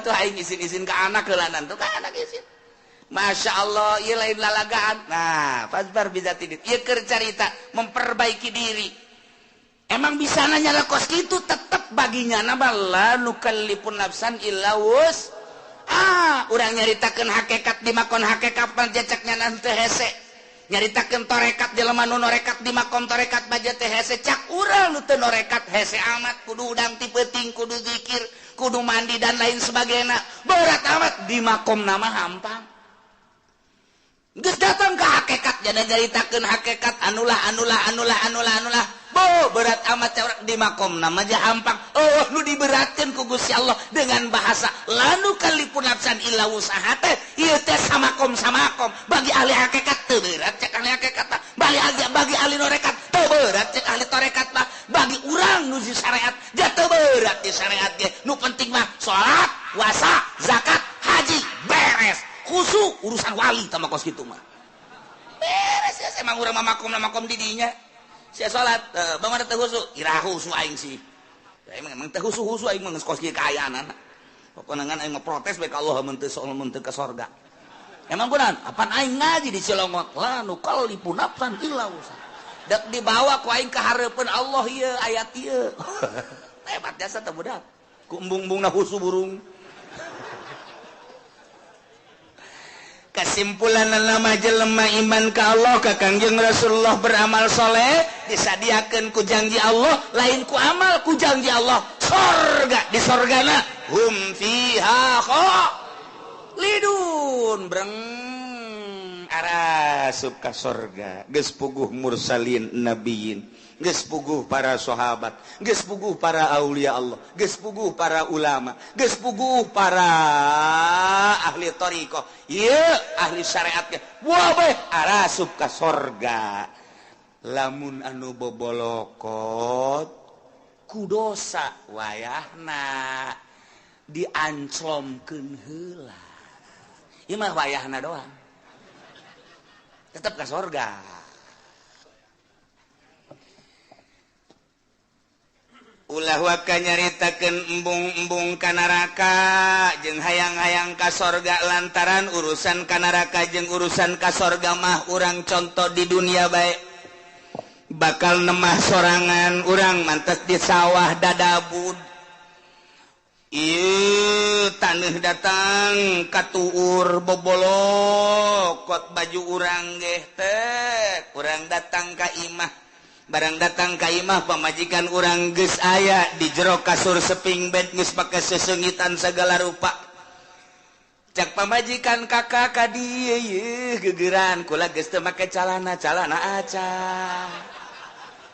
Tuh aing isin-isin ka anak heulanan tuh ka anak isin. Masya Allah, ieu lain lalagaan. Nah, fasbar bizatidin. Ieu keur carita memperbaiki diri. Emang bisa nanya lah kos kitu tetep baginya nama la nukallifun nafsan illa wus. Ah, urang nyaritakeun hakikat di makon hakikat panjacaknya nanti hese. Nyaritakeun torekat jelema nu norekat di makom torekat baja teh hese cak urang nu teu norekat hese amat kudu udang ti peuting kudu zikir kudu mandi dan lain sebagainya. Berat amat di makom nama hampang. Geus datang ke hakikat jana nyaritakeun hakikat anulah anulah anulah anulah anulah. Bo berat amat cak di makom nama aja hampang. Oh nu diberatkeun ku Gusti Allah dengan bahasa lanu kalipun nafsan illa wusaha teh ieu teh samakom samakom bagi ahli hakikat teu berat cek ahli hakikat mah, bagi ahli norekat teu berat cek ahli torekat mah, bagi urang nu di syariat ja teu berat di syariat ge. Nu penting mah salat, puasa, zakat, haji beres. Khusu urusan wali tama kos kitu mah. Beres ya emang urang mah makom makom di dinya. Sia salat, bagaimana teu khusu? Ira khusu aing sih. Emang emang teu khusu-khusu aing mah geus kos kieu kaayaan. Pokona ngan aing mah protes bae ka Allah mun teu mun teu ka sorga. Emang kunaon? Apan aing ngaji di Cilongok, la nukallifu nafsan illa wusaha. Dek dibawa ku aing ka hareupeun Allah ieu ayat ieu. Hebat jasa teh budak. Ku embung-embungna khusu burung. Kesimpulan nama jelema iman ka Allah ka Kangjeng Rasulullah beramal soleh disadiakeun ku janji Allah lain ku amal ku janji Allah sorga di sorgana hum fiha khalidun breng arasup ka sorga geus puguh mursalin nabiyin geus puguh para sahabat geus puguh para aulia Allah geus puguh para ulama geus puguh para ahli thariqah ieu ahli syariat ge wah bae arasup ka sorga. Lamun anu bobolokot ku dosa wayahna dianclomkeun heula ieu mah wayahna doang tetep ka sorga. Ulah waka nyaritakeun embung-embung ka neraka jeung hayang-hayang ka sorga lantaran urusan ka neraka jeung urusan ka sorga mah urang contoh di dunia bae bakal nemah sorangan urang mantes di sawah dadabud ieu taneuh datang katuur bobolokot baju urang geh teh urang datang ka imah barang datang ka imah pamajikan urang geus aya di jero kasur seping bed geus pake seseungitan segala rupa. Cak pamajikan kakak ka dieu yeuh gegeran kula geus teu make calana, calana aca.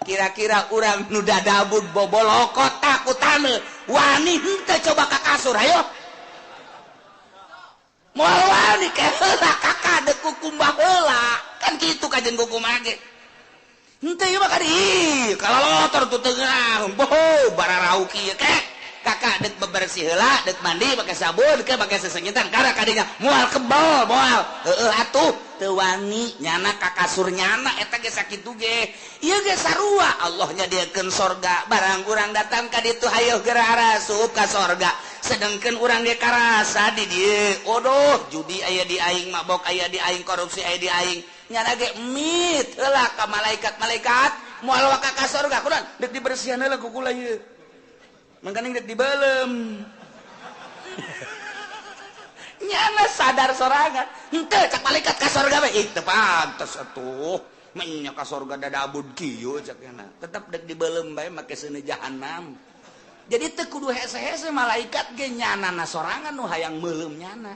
Kira-kira urang nu dadabud bobolokot ku taneuh wani henteu coba ka kasur hayo. Moal wani ke heula kakak deuk kukumbah heula. Kan kitu kajen kukumbah ge. Henteu ieu mah ka dieu kalalotor tu teu ngeunah. Boho bararau kieu ke. Kakak dek bebersih heula, dek mandi pakai sabun, ke pakai sesengitan karena kadinya moal kebal, moal. Heueuh atuh teu wani nyana ka kasur nyana eta ge sakitu ge. Ieu ge sarua Allah nyadiakeun sorga, barang urang datang ka ditu hayoh geura arasup ka sorga. Sedengkeun urang ge karasa di dieu. Odoh, judi aya di aing, mabok aya di aing, korupsi aya di aing. Nyana ge mit heula ka malaikat-malaikat, moal waka ka sorga kunaon? Dek dibersihan heula ku kula ieu. Mangkaning dek dibelem. Nyana sadar sorangan. Henteu cak malaikat ka sorga bae. Ih teu pantes atuh. Menya ka sorga dadabud kieu cak nyana. Tetep dek dibelem bae make seuneu jahanam. Jadi teu kudu hese-hese malaikat ge nyanana sorangan nu hayang meuleum nyana.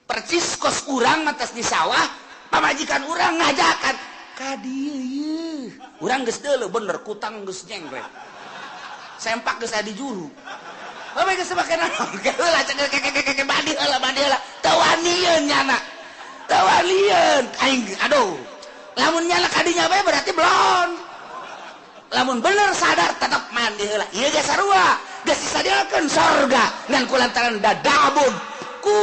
Percis kos urang mah tos di sawah, pamajikan urang ngajakan ka dieu ieu. Urang geus deuleu bener kutang geus nyengklek. Sempak geus aya di juru. Bae geus make naon? Heula cek keke mandi heula mandi heula. Teu wanieun nyana. Teu wanieun. Aing aduh. Lamun nyana kadinya bae berarti belon. Lamun bener sadar tetep mandi heula. Ieu ge sarua. Geus disadiakeun sorga ngan kulantaran dadabun ku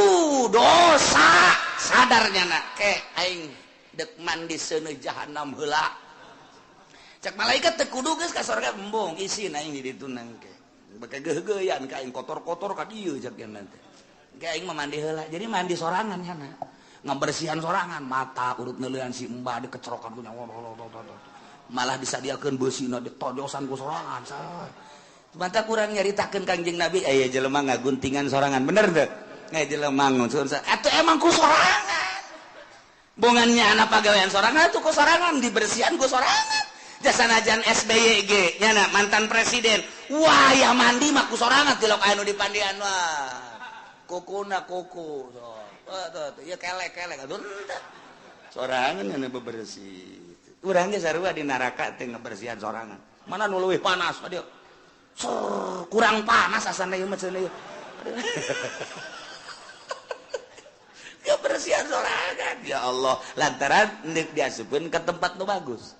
dosa sadar nyana ke aing dek mandi seuneu jahanam heula. Cak malaikat teu kudu geus ka sorga embung isin aing di ditu nangke. Bake geugeuyan ka aing kotor-kotor ka dieu cak nyana teh. Ke aing mah mandi heula. Jadi mandi sorangan nyana. Ngabersihan sorangan mata urut neuleuan si embah dikecerokan ku nyawa. Malah disadiakeun beusina ditojosan ku sorangan. Mantap kurang nyaritakeun Kangjeng Nabi aya jelema ngaguntingan sorangan bener teu? Aya jelema ngunsun atuh emang ku sorangan. Bongannya anak pagawean sorangan atuh ku sorangan dibersihan ku sorangan. Jasanajan SBY ge nyana mantan presiden wah ya mandi mah ku sorangan tilok anu dipandian wah kukuna kuku so tuh ya kelek-kelek atuh sorangan nyana bebersih urang ge sarua di neraka teh ngabersihan sorangan mana nu leuwih panas aduh kurang panas asana ieu mah cenah ieu kebersihan sorangan ya Allah lantaran deuk diasupkeun ka tempat nu bagus.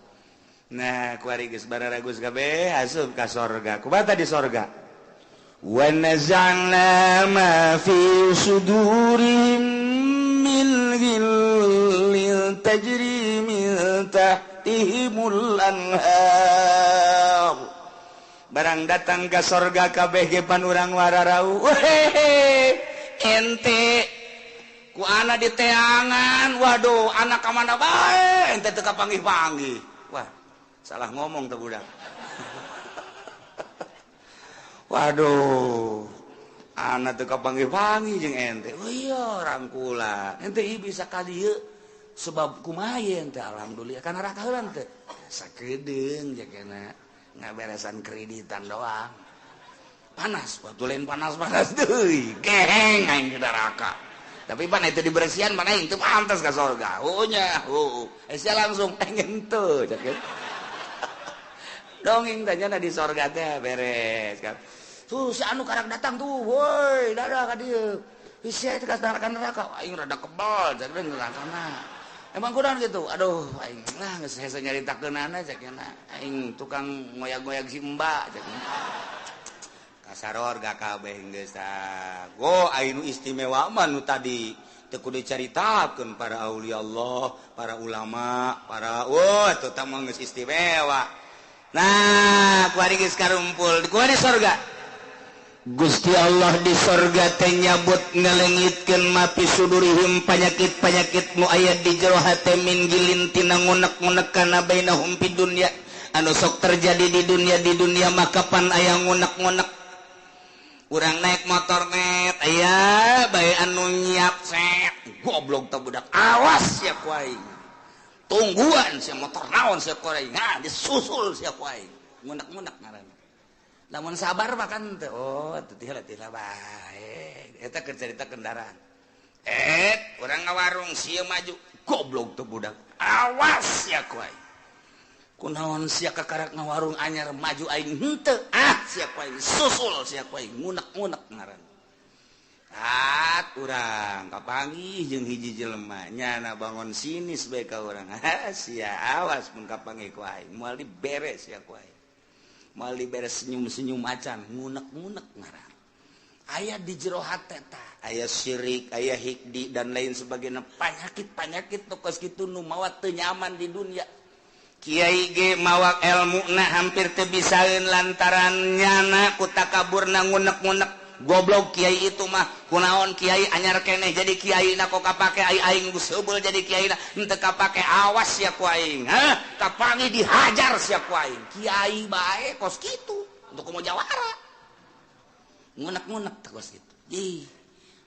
Nah, kuari geus bararagus kabeh asup ka sorga. Kumaha di sorga? Wa naza'na ma fi sudurihim min ghillin tajri min tahtihimul anhar. Barang datang ka sorga kabeh ge pan urang wararau. Wehehe, ente ku ana di teangan, waduh, anak ka mana bae ente teu kapanggih-panggih. Wah, salah ngomong tuh budak. Waduh, anak teu kapanggih-panggih jeung ente. Oh iya, rangkula. Ente ieu bisa ka dieu sebab kumaha ente alhamdulillah kana neraka heula teh. Sakedeung jakena ngaberesan kreditan doang. Panas, waktu lain panas-panas deui. Geheng aing di neraka. Tapi pan itu dibersihan mana aing teu pantas ka sorga. Oh nya, heuh. Sia langsung pengen teu cek. Dongeng tanya di sorga teh beres kan. Tuh si anu karang datang tuh, woi, dadah ka dieu. Sia teh ka neraka, aing rada kebal cek nerakana. Emang kurang gitu. Aduh, aing lah geus hese nyaritakeunana cek nya. Aing tukang ngoyag-ngoyag si Mbak cek. Ka sorga kabeh geus tah. Go aing nu istimewa mah nu tadi teu kudu dicaritakeun para aulia Allah, para ulama, para wah eta tah mah geus istimewa. Nah, kuari geus karumpul, kuari sorga. Gusti Allah di sorga teh nyabut ngalengitkeun mapi sudurihim panyakit-panyakit nu aya di jero hate min gilin tina ngunek-ngunek kana bainahum fid dunya anu sok terjadi di dunia maka pan aya ngunek-ngunek. Urang naik motor net aya bae anu nyiap set goblok teh budak awas sia ku aing. Tungguan sia motor naon sia ku aing. Nah, disusul sia ku aing. Ngunek-ngunek ngaranna. Lamun sabar mah kan teh oh teu teh bae. Eta keur carita kendaraan. Urang ngawarung sia maju, goblok tuh budak. Awas sia ku aing. Kunaon sia kakarak ngawarung anyar maju aing henteu. Ah sia ku aing susul sia ku aing ngunek-ngunek ngaran. At urang kapanggih jeung hiji jelema nyana bangun sinis bae ka urang. Ah sia awas mun kapanggih ku aing moal diberes sia ku aing. Moal diberes senyum-senyum acan ngunek-ngunek ngaran. Aya di jero hate tah, aya syirik, aya hikdi dan lain sebagainya, panyakit-panyakit nu kos kitu nu mawa teu nyaman di dunia. Kiai ge mawa elmuna hampir teu bisaeun lantaran nyana ku takaburna ngunek-ngunek. Goblok kiai itu mah, kunaon kiai anyar keneh jadi kiai na kok kapake ai aing geus heubeul jadi kiai na henteu kapake awas sia ku aing. Hah, kapangi dihajar sia ku aing. Kiai bae kos kitu untuk komo jawara. Ngunek-ngunek teh kos kitu. Ih,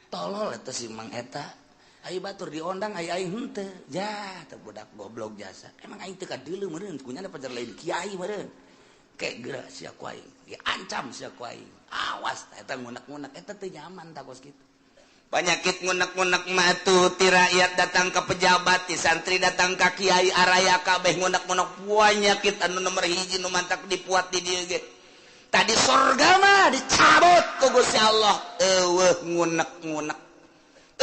tolol eta si Mang eta. Ai batur diondang ai aing henteu. Ja, teh budak goblok jasa. Emang aing teu kadeuleu meureun kunyana pajar lain kiai meureun. Kek geura sia ku aing, diancam sia ku aing. Awas eta ngunek-ngunek eta teu nyaman tah kos kitu. Penyakit ngunek-ngunek mah atuh ti rakyat datang ke pejabat, ti santri datang ka kiai araya kabeh ngunek-ngunek penyakit anu nomor hiji nu mantak dipuat di dieu ge. Tadi sorga mah dicabut ku Gusti Allah. Eueuh ngunek-ngunek.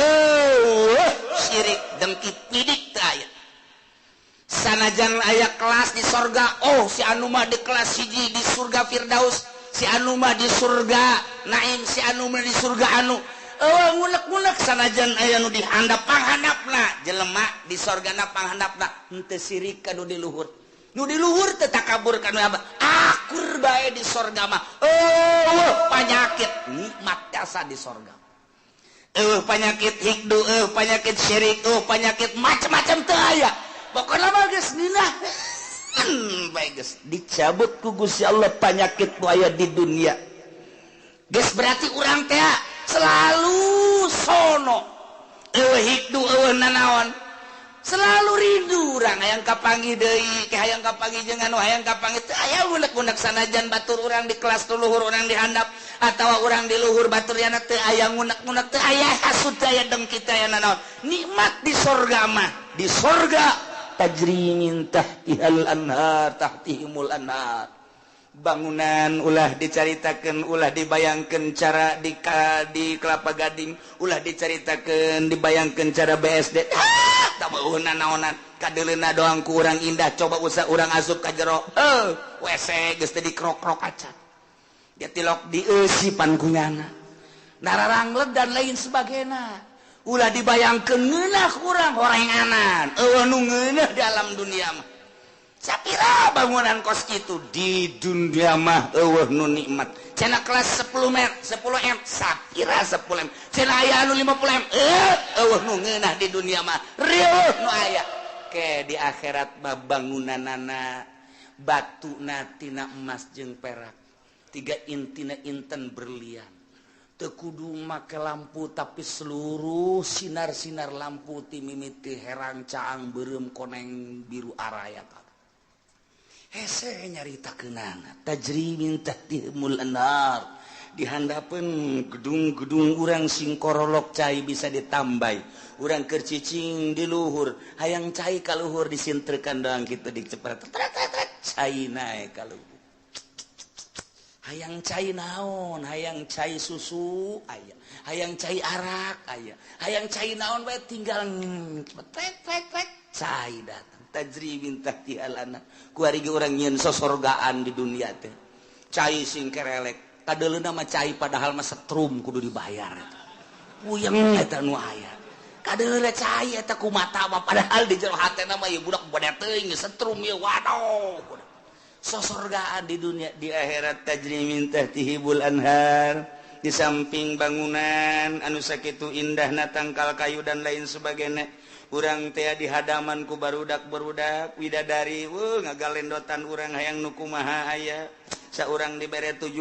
Eueuh syirik dengki pidik teu aya. Sanajan aya kelas di sorga, oh si anu mah di kelas hiji di surga Firdaus, si anu mah di surga Naim, si anu mah di surga anu. Eueuh ngunek-ngunek sanajan aya nu dihandap panghandapna, jelema di sorgana panghandapna henteu sirik ka nu di luhur. Nu di luhur teu takabur ka nu abah. Akur bae di sorga mah. Eueuh panyakit nikmat jasa di sorga. Eueuh panyakit hikdu, eueuh panyakit syirik, eueuh panyakit macam-macam teu aya. Pokona mah geus ngeunah. Bae geus dicabut ku Gusti Allah panyakit nu aya di dunia. Geus berarti urang teh selalu sono. Eueuh hikdu, eueuh nanaon. Selalu rindu urang hayang kapanggih deui, ke hayang kapanggih jeung anu hayang kapanggih teu aya unek-unek sanajan batur urang di kelas luhur urang di handap atawa urang di luhur batur yana teu aya ngunek-ngunek teu aya hasud teu aya dengki teu aya nanaon. Nikmat di sorga mah, di sorga tajri min tahtihal anhar tahtihimul anhar. Bangunan ulah dicaritakeun, ulah dibayangkeun cara di Kelapa Gading, ulah dicaritakeun dibayangkeun cara BSD. Ah, tak beuheuna naonan, kadeuleuna doang ku urang indah, coba usah urang asup ka jero. Heuh, WC geus teh dikrok-krok acan. Dia tilok dieusipan ku nyana. Nararanglet dan lain sebagainya. Ulah dibayangkeun ngeunah urang horenganan. Eueuh nu ngeunah di alam dunia mah. Sapira bangunan kos kitu di dunia mah eueuh nu nikmat. Cenah kelas 10 m, 10 m, sapira 10 m. Cenah aya anu 50 m. Eueuh nu ngeunah di dunia mah. Rieuh nu aya. Ke di akhirat mah bangunanana batuna tina emas jeung perak. Tiga intina inten berlian. Teu kudu make lampu tapi seluruh sinar-sinar lampu ti mimiti herang caang beureum koneng biru araya. Hese nyarita keunana tajri min tahtihimul anhar. Dihandapeun gedung-gedung urang sing korolok cai bisa ditambai. Urang keur cicing di luhur, hayang cai ka luhur disintrekan doang kitu dicepret. Cai naek ka luhur. Hayang cai naon, hayang cai susu aya, hayang cai arak aya, hayang cai naon bae tinggal cepet tet cai datang. Tajri min tahtihal anhar. Kuari ge urang nyieun sosorgaan di dunia teh. Cai sing kerelek, kadeuleuna mah cai padahal mah setrum kudu dibayar eta. Puyeng eta nu aya. Kadeuleuna cai eta ku mata mah padahal di jero hatena mah ieu budak bade teuing setrum ieu waduh. Sosorgaan di dunia, di akhirat tajri min tahtihimul anhar. Di samping bangunan anu sakitu indahna tangkal kayu dan lain sebagainya. Urang teh di hadaman ku barudak-barudak widadari, ngagalendotan urang hayang nu kumaha aya. Saurang dibere 70.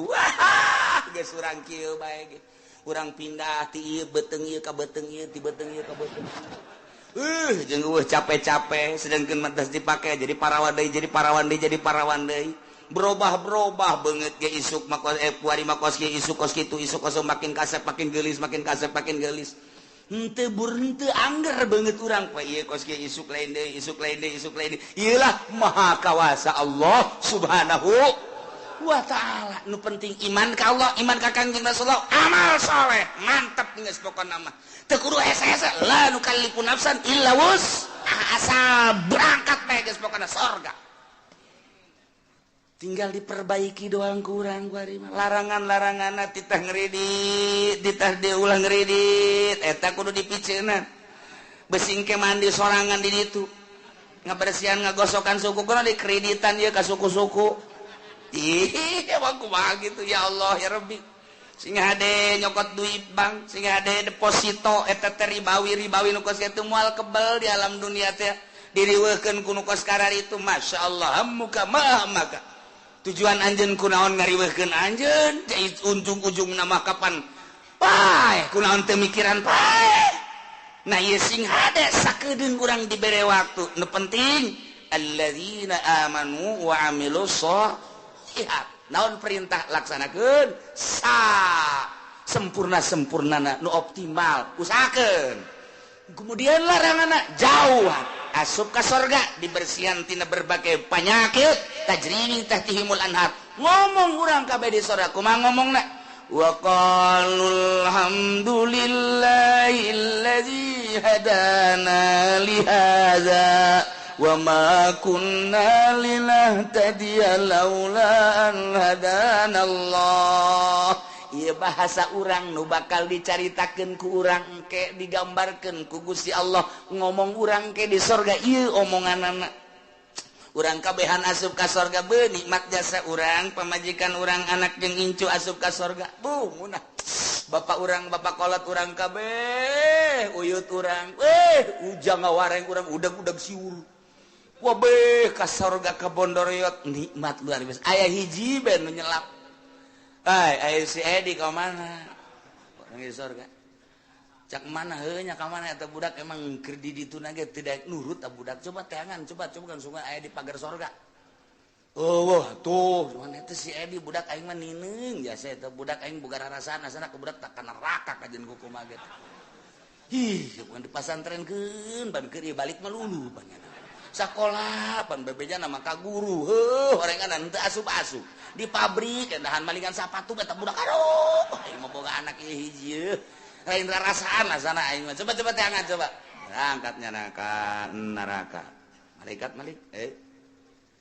Wah, geus urang kieu bae ge. Urang pindah ti ieu beuteung ieu ka beuteung ieu, ti beuteung ieu ka beuteung. Jeung eueuh capek-capek sedangkeun mah geus dipake jadi parawan deui, jadi parawan deui, jadi parawan deui. Berubah-berubah beungeut ge isuk mah kos kuari mah kos kieu isuk kos kitu isuk kos makin kasep makin geulis makin kasep makin geulis. Henteu bur henteu angger beungeut urang poe ieu kos kieu isuk lain deui, isuk lain deui, isuk lain deui. Ieu lah maha kawasa Allah Subhanahu wa ta'ala. Nu penting iman ka Allah, iman ka Kangjeng Rasulullah, amal soleh, mantep geus pokona mah. Teu kudu hese-hese, la nukallifu nafsan illa wus. Asal berangkat bae geus pokona sorga. Tinggal diperbaiki doang kurang kuari mah. Larangan-laranganna titah ngredit, titah diulah ngredit, eta kudu dipiceunan. Besing ke mandi sorangan di ditu. Ngabersihan ngagosokan suku kudu dikreditan ieu ka suku-suku. Ih, emang kumaha gitu ya Allah ya Rabbi. Sing hade nyokot duit bank, sing hade deposito eta teh ribawi-ribawi nu kos kitu moal kebel di alam dunia teh. Diriweuhkeun ku nu kos kararitu masyaallah hammuka ma hammaka. Tujuan anjeun kunaon ngariweuhkeun anjeun, ujung-ujung nama kapan paeh kunaon teu mikiran paeh. Nah ieu sing hade sakedeung urang dibere waktu. Nu penting alladzina amanu wa amilus sholihat. Naon perintah laksanakeun sa sempurna-sempurnana nu optimal usahakeun. Kemudian laranganna jauhan. Asup ka sorga dibersihan tina berbagai penyakit tajri min tahtihimul anhar. Ngomong urang kabeh di sorga kumaha ngomongna wa qalul hamdulillahillazi hadana li hadza wa ma kunna linahtadiya laula an hadana Allah. Ieu bahasa urang nu bakal dicaritakeun ku urang engke digambarkeun ku Gusti Allah ngomong urang ke di sorga ieu omonganana. Urang kabehan asup ka sorga beuh nikmat jasa urang pamajikan urang anak jeung incu asup ka sorga buh munah bapak urang bapak kolot urang kabeh uyut urang ujang ngawareng urang udag-udag siur wabeh ka sorga ka Bondoroyot nikmat luar biasa aya hiji bae nu nyelap. Ai, ai si Edi ka mana? Orang di sorga. Cak mana heuh nya ka mana eta budak emang keur di ditu na ge teu daek nurut eta budak. Coba teangan, coba coba kan sungai aya di pagar sorga. Oh, wah tuh, mana eta si Edi budak aing mah nineung jasa eta budak aing boga rarasaan asana ku budak tak ka neraka kajeun ku kumaha ge. Ih, bukan dipasantrenkeun ban keur ieu balik mah lulu banyana. Sakola pan bebejana mah ka guru heuh orengan teu asup-asup di pabrik endahan malingan sapatu eta budak aduh aing mah boga anak ieu hiji lain rarasaan asana aing mah coba coba teangan coba berangkatnya ka neraka malaikat malik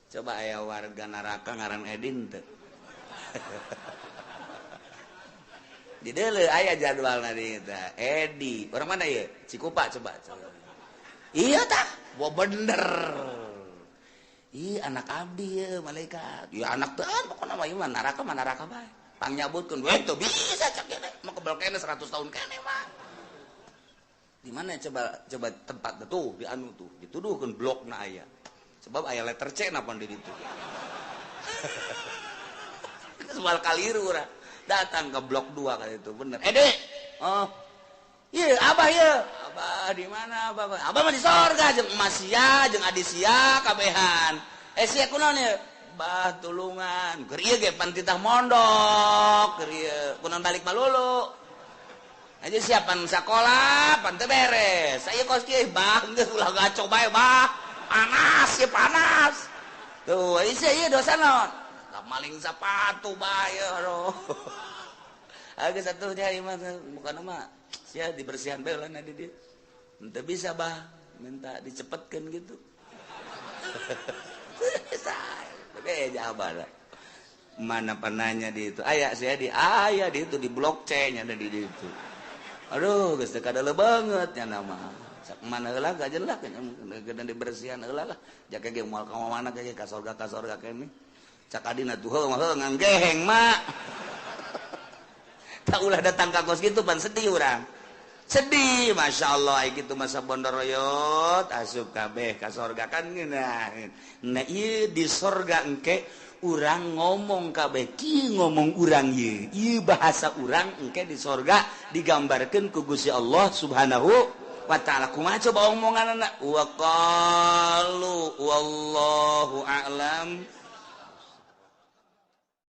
coba aya warga neraka ngaran Edin teu di deuleu aya jadwalna di eta Edi orang mana ieu Cikupa coba coba iya tah wah bener. Ih anak abdi ya malaikat. Ya anak teh pokona mah ieu mah neraka bae. Pangnyabutkeun we teu bisa cak kene. Mah kebel kene 100 tahun kene mah. Di mana coba coba tempat tuh di anu tuh dituduhkeun blokna aya. Sebab aya letter C napa di ditu. Soal kaliru urang. Datang ke blok 2 kali itu bener. Dek. Oh. Iya, abah ya. Abah di mana abah? Abah mah di sorga jeung emas sia, jeung adi sia kabehan. Sia kunaon ieu? Bah tulungan. Keur ieu ge pan titah mondok, keur ieu kunaon balik malulu. Aja siapan sakola, pan teu beres. Saya kos kieu bah geus ulah gaco bae bah. Panas ya panas. Tuh, sia ieu dosa naon? Maling sapatu bae aduh. Geus atuh nya ieu mah bukan mah sia dibersihan bae lah di dia. Henteu bisa bah, minta dicepetkeun gitu. Bisa. Bebe abah. Mana penanya di itu? Aya sia di aya di itu di blok C nya ada di itu. Aduh, geus teu kadeuleung banget nya nama. Sak mana heula gajeun lah geus dibersihan heula lah. Jaka ge moal ka mana ge ka sorga kene. Cak adina tuh heuh mah ngan geheng mak. Tak ulah datang ka kos kitu pan sedih urang. Sedih, masya Allah, gitu masa Bondoroyot asup kabeh ka sorga kan ngeunah. Nah ieu di sorga engke urang ngomong kabeh kieu ngomong urang ieu. Ieu bahasa urang engke di sorga digambarkeun ku Gusti Allah Subhanahu wa ta'ala. Kumaha coba omonganna? Wa qalu wallahu a'lam.